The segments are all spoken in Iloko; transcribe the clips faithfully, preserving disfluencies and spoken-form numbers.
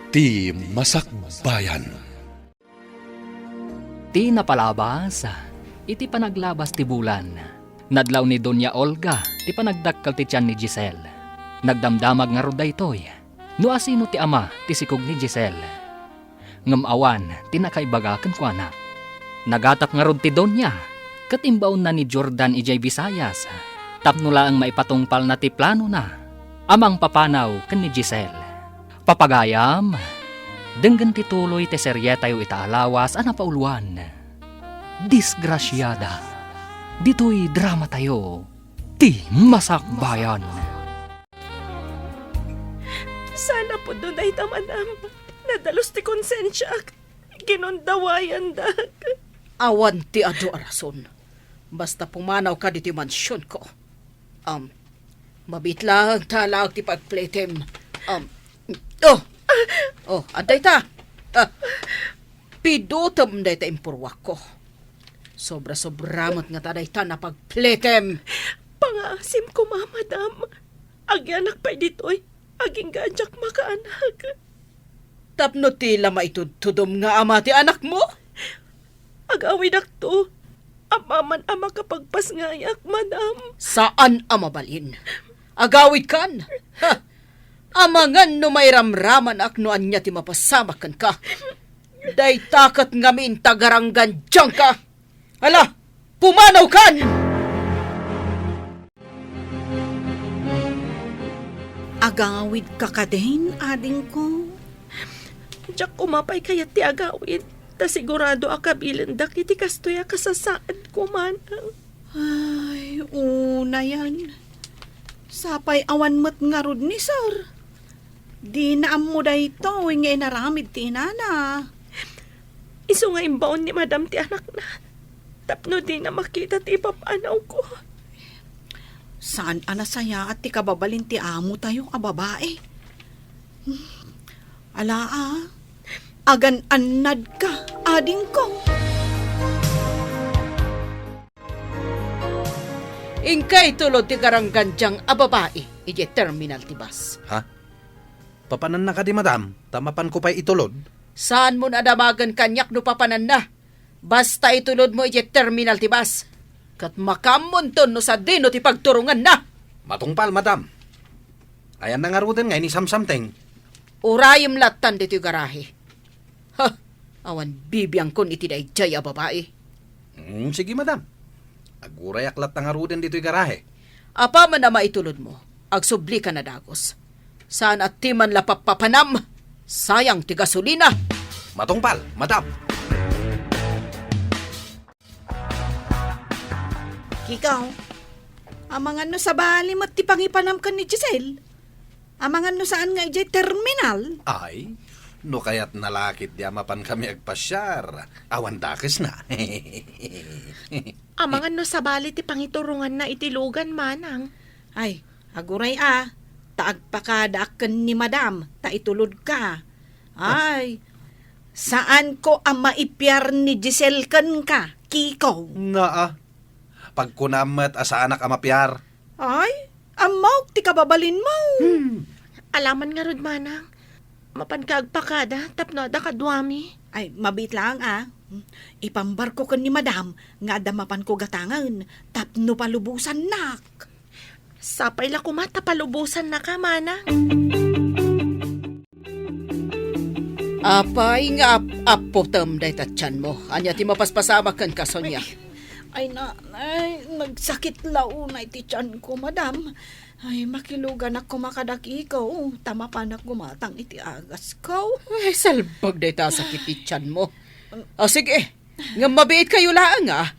Ti Masakbayan. Ti napalabas, iti panaglabas ti bulan, nadlaw ni Doña Olga ti panagdakkel ti tian ni Giselle. Nagdamdamag ngarud daytoy no asino ti ama ti sikog ni Giselle. Ngem awan ti nakaibaga kenkuana. Nagatap ngarud ti Doña ket imbaonna ni Jordan idiay Visayas tapno laeng maipatungpalna ti planona a mangpapanaw ken ni Giselle. Papagayam, denggen ti tuloy ti serietayo ita a lawas a napauluan, Disgrasiada. Ditoy dramatayo, Ti Masakbayan. Sana pudno dayta, madam. Nadalus ti konsensiak. Ginundawayandak. Awan ti adu a rason. Basta pumanawka ditoy mansionko. Um, mabiit laeng ta alaek ti pagpletem. Um, oh! Oh, adda ita. Ah, pidutem dayta impurruakko. Sobra-sobra met ngata dayta a pagpletem. Pangaasim koma, madam. Agyanak pay ditoy. Agingga a diak makaanak. Tapno ti la maitudtudom nga ama ti anakmo? Agawidakto. Amangan a makapagpasngayak, madam. Saan a mabalin. Agawidkan. Ha! Amangan no mairamramanak no ania ti mapasamak kenka. Dayta ket ngamin ta garanggandiangka. Ala, pumanawkan! Agawidka kadin, adingko? Diak koma pay kayat ti agawid, ta sigurado a kabilindak iti kastoy a kasasaadko, manang. Ay, unayan. Sapay awan met ngarud ni Sir. Dina ammo daytoy nga inaramid ti inana. Isu nga imbaon ni Madam ti anakna tapno dina makita ti ipapanawko. Saan a nasayaat ti kababalin ti amotayo a babai. Ala a, agan-annadka, adingko. Inka itulod ti garanggandiang a babai idiay terminal ti bus. Ha? Papananna kadi, madam, ta mapanko pay itulod? Saanmon a damagen kaniak no papananna. Basta itulodmo idiay terminal ti bus. Ket makaammonton no sadino ti pagturonganna. Matungpal, madam. Ayanna ngaruden nga inisamsamteng? Urayem lattan ditoy garahe. Ha! Awan bibiangkon iti daydiay a babai. Mm, sige, madam. Agurayak latta ngaruden ditoy garahe. Apaman a maitulodmo, agsublika a dagus. Saan a ti man la pappapanam, sayang ti gasolina. Matungpal, madam. Kikaw, amangan no sabali met ti pangipanam ken ni Giselle? Amangan no saan nga idiay terminal? Ay, no kayatna la ketdi a mapankami agpasiar, awan dakesna. Amangan no sabali ti pangituronganna iti lugan, manang. Ay, aguray a, ta agpakadaak ken ni Madam, ta itulodka. Ay, saanko a maipiar ni Giselle kenka, Kiko. Naa, pagkunam met a saanak a mapiar. Ay, ammok ti kababalinmo. Hmm. Alaman ngarud, manang. Mapanka agpakada tapno adda kaduami. Ay, mabiit laeng a. Ipambarko ken ni Madam nga adda mapanko gatangen tapno palubosannak. Sapay la koma ta palubosannaka, manang. Apay nga ap-appotem dayta tianmo? Ania ti mapaspasamak kenka, Sonia? Ay, ay, nanay, nagsakit la unay ti tianko, madam. Ay, makiluganak koma kadakiko, ta mapanak gumatang iti agasko. Ay, salbag dayta a sakit ti tianmo. O, sige, ngem mabiitkayo laeng, a.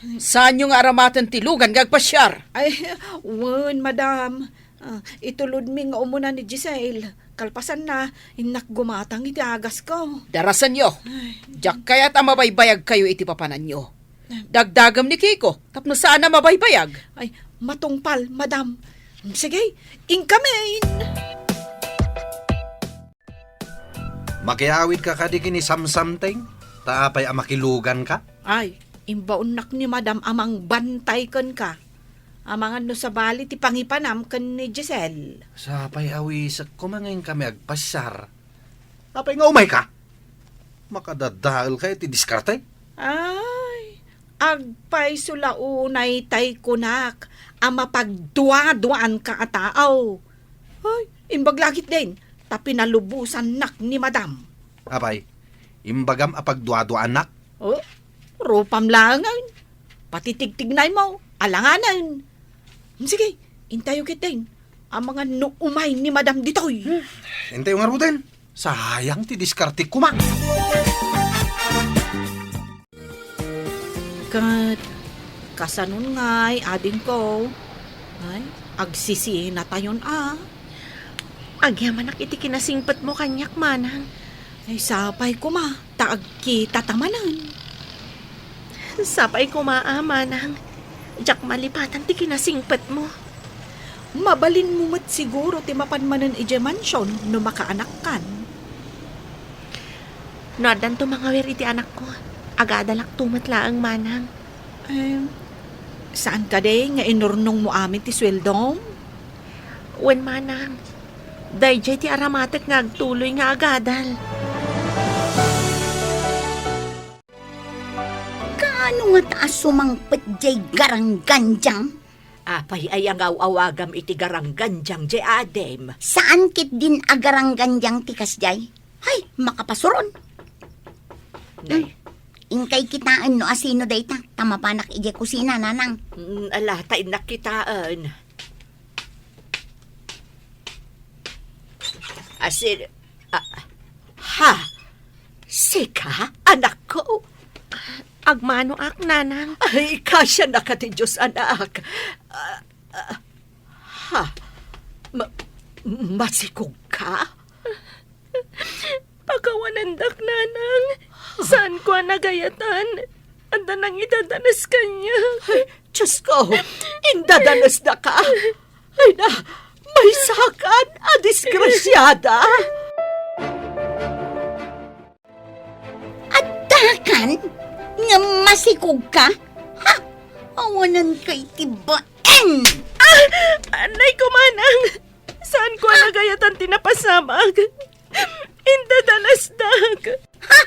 Saanyo nga aramaten ti lugan nga agpasiar? Ay, wen, madam. Ah, itulodmi nga umuna ni Giselle. Kalpasanna, innak gumatang iti agasko. Darasenyo. Ay. Diak kayat a mabaybayagkayo iti papananyo. Dagdagem ni Kiko, tapno saan a mabaybayag. Ay, matungpal, madam. Sige, inkamin! Makiawidka kadi ken ni Samsamteng, ta apay a makiluganka? Ay, imbaonnak ni Madam a mangbantay kenka. Amangan no sabali ti pangipanam ken ni Giselle. Sapay awisek koma nga inkami agpasiar. Apay nga umayka? Makadadaelka iti diskarte? Ay, agpayso la unay tay kunak a mapagduaduaanka a tao. Ay, imbag la ketdin, ta pinalubosannak ni Madam. Apay, imbagam a pagduaduaannak? Oh, rupam laengen. Pati tigtignaymo, alanganen. Sige, intayo ketdin. Amangan no umay ni Madam ditoy. Intayo ngaruden. Sayang ti diskarte koma. Ket kasanon ngay, adingko? Ay, agsisinatayon a. Agyamanak iti kinasingpetmo kaniak, manang. Ay, sapay koma, ta agkitata manen. Sapay koma a, manang. Diak malipatan ti kinasingpetmo. Mabalinmo met siguro ti mapan manen idiay mansion no makaanakkan. No addanto mangawir iti anakko, agadalakto met laeng, manang. Eh, saan kadi nga inurnongmo amin ti sueldom? Wen, manang. Daydiay ti aramatek nga agtuloy nga agadal. Kaano ngata a sumangpet diay garanggandiang? Apay aya nga aw-awagam iti garanggandiang diay adim? Saan ketdin a garanggandiang ti kasdiay? Hay, makapasuron. Nay. Hmm. Inkay kitaen no asino dayta, ta mapanak idiay kusina, nanang. Mm, ala, ta innak kitaen. Asin, ah, ha? Sika, anakko? Agmanoak, nanang. Ay, kasianaka ti Dios, anak. Ah, ah, ha? Ma-, masikog ka? Pakawanendak, nanang. Saanko a nagayatan. Adda nangidadanes kaniak. Ay, Diyos ko, indadanesdaka. Ay na, maysakan a disgrasiada. Addakan nga masikog ka? Ha? Awanan kay ti baen! Ah! Anay ko, manang! Saanko a nagayatan ti napasamak? Indadanesdak. Ha?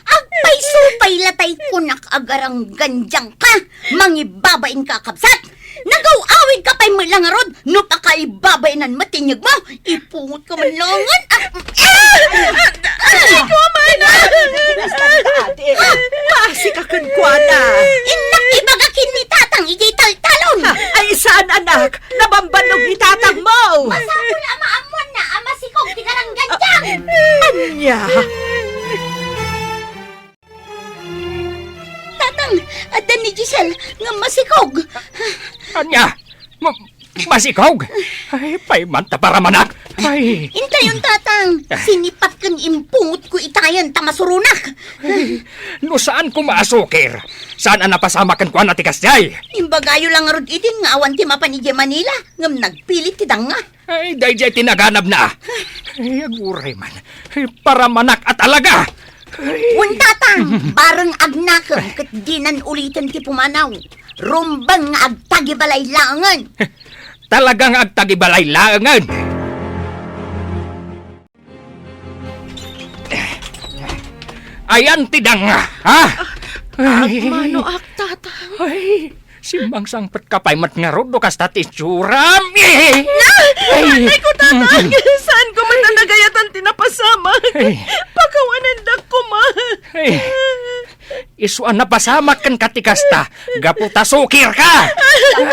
Agpayso pay la tay kunak a garanggandiang ka? Mangibabain ka a kabsat? Nagaw-awid ka pay met la ngarud no pakaibabainan met ti inyegmo? Ipungot ka man laengen. Ah, eh! Ay, kumana! Basta ka adi. Basi ka kenkuana. Innak ibaga ken ni Tatang idiay taltalon. Ah, ay, saan, anak? Nabambannog ni tatangmo! Masapul a maammoanna a masikog ti garanggandiang! Ania? Tatang, adda ni Giselle nga masikog. Ania? Ma-, masikog? Ay, pay man ta paramanak. Ay. Intayon, Tatang. Ah. Sinipat ken impungot ko itayen ta masuronak. Ay, no saan ko maasukir, saan a napasamak kenkuana ti kasdiay? Imbagayo la ngarud idin nga awan ti mapan idiay Manila, ngem nagpilit ti danga. Ay, daydiay ti naganabna. Ay, aguray man. Ay, paramanak a talaga. Ay. Wen, Tatang, bareng agnakem ket dinan uliten ti pumanaw. Rumbeng nga agtagibalay laengen. Talaga nga agtagibalay laengen. Ayan ti danga, ha? Ay. Agmanoak, Tatang. Ay, simmangsangpetka pay met ngarud no kasta ti itsuram. Eh! Ay! Ay ko, Tatang! Saanko met a nagayatan ti napasamak? Ay! Pakawanendak koma! Ay! Isu a napasamak kenka ti kasta, gapu ta sukir ka!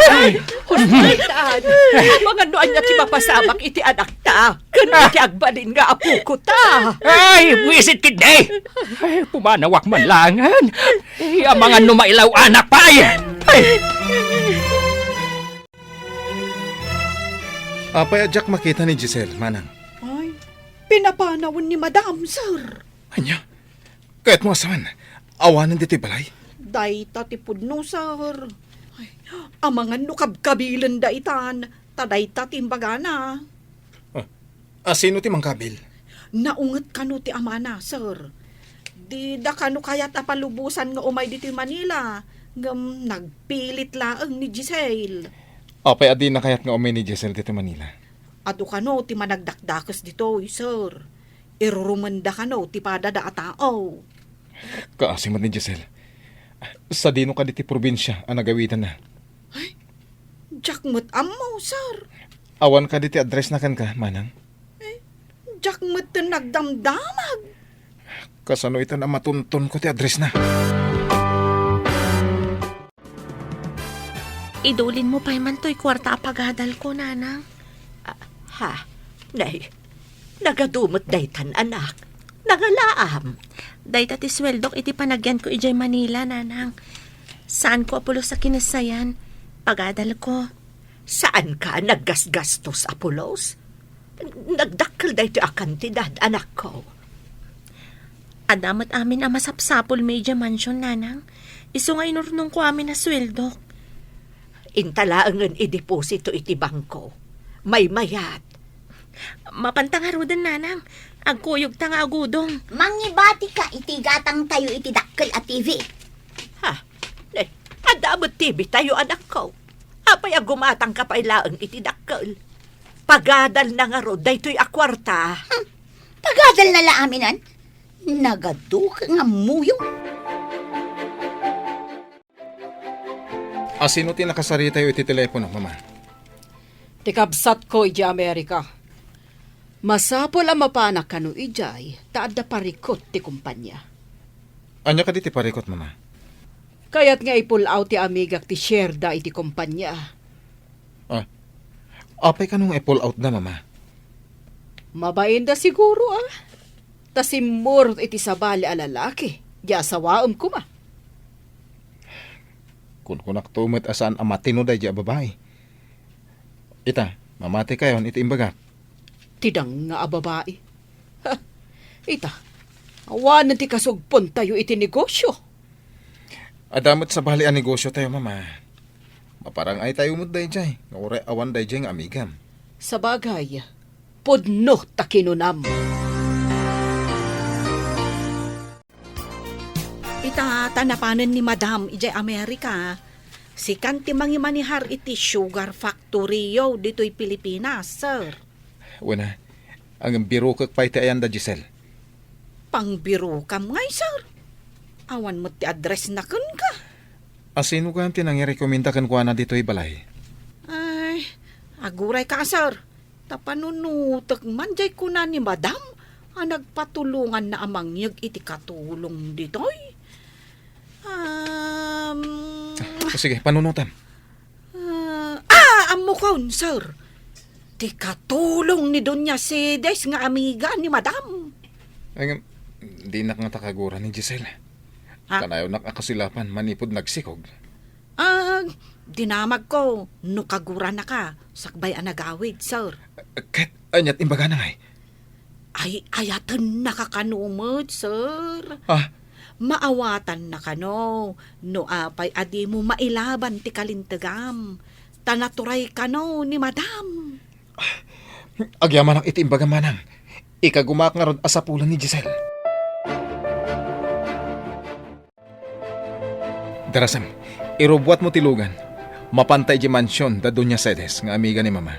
Ay! Hospital! Amangan no ania ti mapasamak iti anakta ken iti agbalin nga apokota! Ay, buisit ketdi! Ay, pumanawak man laengen! Ay, amangan no mailaw-anak pay! Ay! Apay a diak makita ni Giselle, manang? Ay, pinapanawen ni Madam, sir. Ania? Kayatmo a saan? Awanen ditoy balay? Dayta ti pudno, sir. Ay, amangan no kabkabilenda itan, ta dayta ti imbagana. Ah, asino ti mangkabil? Naunget kano ti amana, sir. Dida kano kayat a palubosan nga umay ditoy Manila, ngem nagpilit laeng ni Giselle. Apay a dina kayat nga umay ni Giselle ditoy Manila? Adu kano ti managdakdakes ditoy, sir. Irurumenda kano ti padada a tao. Kaasi met ni Giselle. Sadino kadi ti probinsia a nagawidanna? Ay, diak met ammo, sir. Awan kadi ti addressna kenka, manang? Ay, diak met nagdamdamag. Kasano ita a matuntonko ti addressna? Idulinmo pay man toy kuarta a pagadalko, nanang. Ah, ha? Nay, nagadu met daytan, anak. Nangalaam. Dayta ti sueldok iti panagyanko idiay Manila, nanang. Saanko a pulos a kinassayan. Pagadalko. Saanka a naggasgastos a pulos? Nagdakkel daytoy a kantidad, anakko. Adda met amin a masapsapulmi idiay mansion, nanang. Isu nga inurnongko amin a sueldok. Inta laengen ideposito iti bangko. Maymayat. Mapanta ngaruden, nanang. Agkuyogta nga agudong. Mangibatika iti gatangtayo iti dakkel a T V. Ha? Eh, adda met T V tayo, anakko. Apay a gumatangka pay laeng iti dakkel? Pagadalna ngarud daytoy a kuarta. Hmm. Pagadalna la aminen? Nagadu nga ammoyo. Asino ti nakasaritayo iti telepono, Mama? Ti kabsatko idiay Amerika. Masapul a mapanak kano idiay ta adda parikut ti kompania. Ania kadi ti parikut, Mama? Kayat nga i-pull out ti amigak ti shareda iti kompania. Ah, apay kano nga i-pull out da, Mama? Mabainda siguro, ah. Ta simmurot iti sabali a lalaki, di asawaem koma. Kunkunakto met a saan a matino daydi a babai. Ita, mamati kayon iti imbagak. Ti danga a babai. Ha, ita, awanen ti kasugpontayo iti negosyo. Adda met sabali a negosyo tayo, Mama. Maparang-ay tayo met daydiay, nga uray awan daydiay nga amigam. Sabagay, pudno ta kinunam. Ita, ta napanen ni Madam idiay Amerika, sikan ti mangimanihar iti sugar factory-yo ditoy Pilipinas, sir. Wen a, ngem birokek pay ti ayan da, Giselle. Pangbirokam ngay, sir. Awan met ti addressna kenka. Asino gayam ti nangirekomenda kenkuana ditoy balay? Ay, agurayka, sir. Ta panunotek man diay kuna ni Madam a nagpatulonganna a mangyeg iti katulong ditoy. Um, Ah, sige, panunotam. Ah, ah, ammokon, sir. Ti katulong ni Doña Cedes nga amiga ni Madam. Ay, ngem, dinak ngata kagura ni Giselle. Ha? Kanayonnak a kasilapan manipud nagsikog. Ah, dinamagko no kaguranaka sakbay a nagawid, sir. Ket aniat imbagana ngay? Ay, ayatennaka kano met, sir. Ah? Maawatannaka kano no apay a dimo mailaban ti kalintegam. Ta naturay kano ni Madam. Agyamanak iti imbagam, manang. Ikagumaak ngarud a sapulen ni Giselle. Darasem, irubuatmo ti lugan. Mapanta idiay mansion da Doña Cedes nga amiga ni Mama.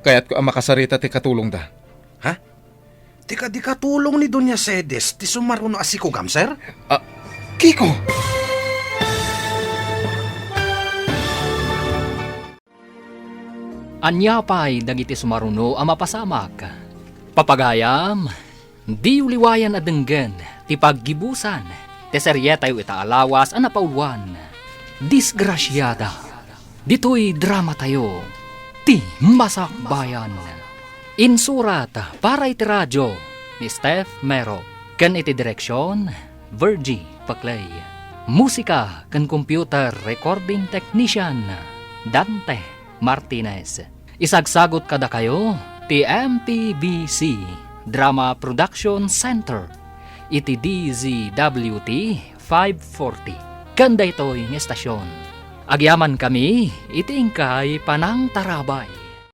Kayatko a makasarita ti katulongda. Ha? Ti kadi katulong ni Doña Cedes ti sumaruno a sikogam, sir? Ah, Kiko! Ania pay dagiti sumaruno a mapasamak? Papagayam, diyo liwayan a denggen ti paggibusan ti serietayo ita a lawas a napauluan, Disgrasiada. Ditoy dramatayo, Ti Masakbayan. Insurat para iti radio ni Steph Mero ken iti direksion, Virgie Paclay. Musika ken computer recording technician, Dante Martinez. Isagsagut kadakayo ti M P B C Drama Production Center iti D Z W T five forty. Ken daytoy nga estasion, agyamankami iti inkay panangtarabay.